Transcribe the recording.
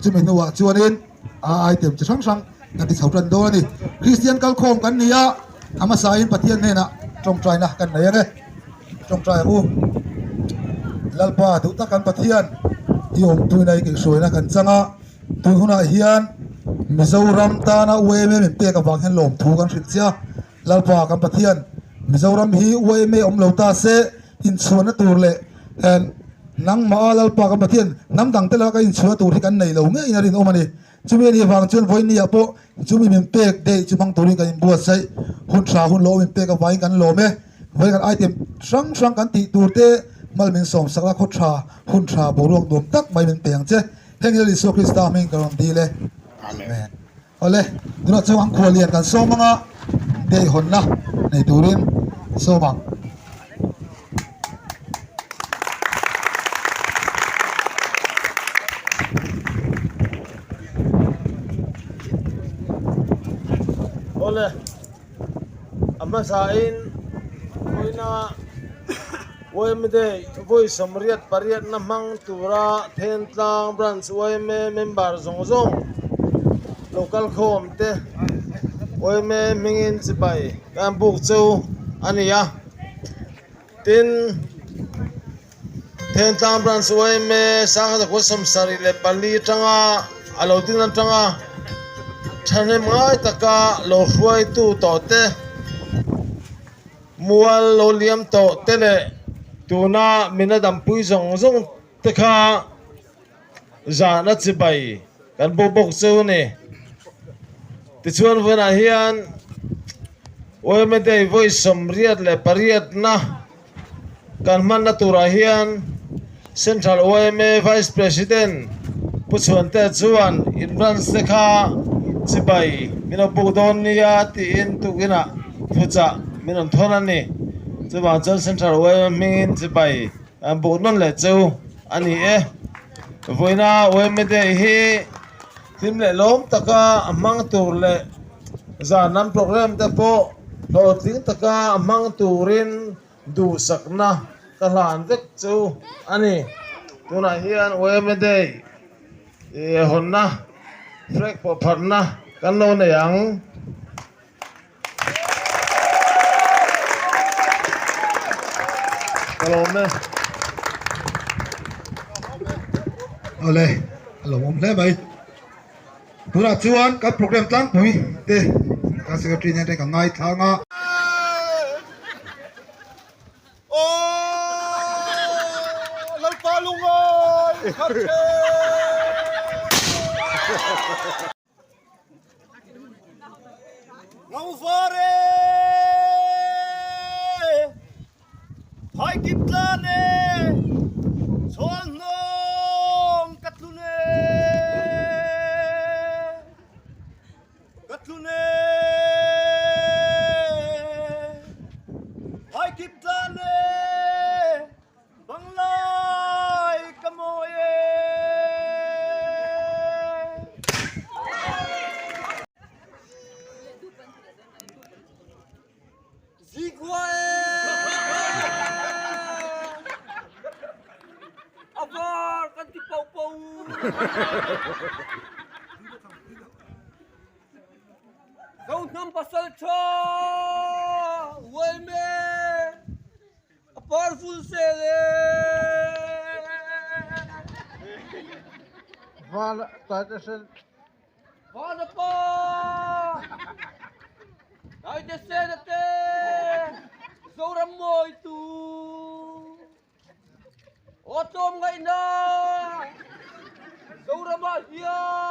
Chumi hnuah chuanin a item chi hrang hrang kan ti chho tan dawn a ni. Kristian kalkhawm kan ni a, a hmasain Pathian hnenah tawngtaina kan nei ang e. Tawngtai ang u. Lalpa duh tak kan Pathian i awmtuina i kaihhruaina kan chang a, tun hunah hian Mizoram tana UMA min pek avang hian lawmthu kan hrilh che a. Lalpa kan Pathian, Mizoram hi UMA awm lo ta se inchhuahna tur leh nangmah a Lalpa kan Pathian hnam dang te laka kan inchhuahna tur hi kan nei lo ngeiin a rinawm a ni. Chumi a nih vang chuan vawiin ah pawh chumi min pek daih chu hmang turin kan inbuatsaih hun tha hun lawm min pek avangin kan lawm e. Vawiin kan item hrang hrang kan tih tur te mal min sawm sak la khaw tha hun tha boruak nuam tak mai min pe ang che. Heng Lal Isua Krista hming ka rawn dil e. Amen. Awle, tunah chuan an khual lian kan sawm anga deihawnna nei turin sawm ang. Awle, a hmasain vawiina YMA Day vawi 88na hmang tura Thentlang Branch YMA member zawng zawng local khawm te YMA hmingin chibai kan buk chu a ni a, tin Thentlang Branch YMA 1974 atanga a lo din atanga thahnem ngai taka lo hruaitu tawh te. Mual lo liam tawh te leh tuna mina dampui zawng zawng te kha zahna chibai kan bo bawk chu a ni. Tichuan vawiinah hian YMA Day vawi 88 na kan hmanna turah hian Central YMA Vice President Pu Chhuantea chuan in branch te kha chibai min lo buk dawn nia tiin tukinah thuchah min rawn thawn a ni. Chuvang chuan Central YMA hmingin chibai an buk nawn leh chu a ni e. Vawiina YMA Day hi hlim leh lawm taka a hmang tur leh zan lam program te pawh hlawhtling taka a hmang turin duhsakna ka hlan vek chu a ni. Tunah hian YMA Day hawnna flag pawh pharhna kan lo nei ang. Ka lawm e. Awle, a lawmawm hle mai. Tunah chuan kan program tlangpui te kan secretary nen te kan ngaithlang a. Ngauvar e! Phaikip tlan e! Chhual hnawng ka tlun e! Ka tlun e! Phaikip tlan e! Banglai ka mawi e! Zikua e! A var kan ti poh poh. Zohnam pasal tha uaime a par vul sel e. Van taite sen. Van a pa taite sen a te Zoram mawi tu aw tlawm ngaihna Zoram ah hian.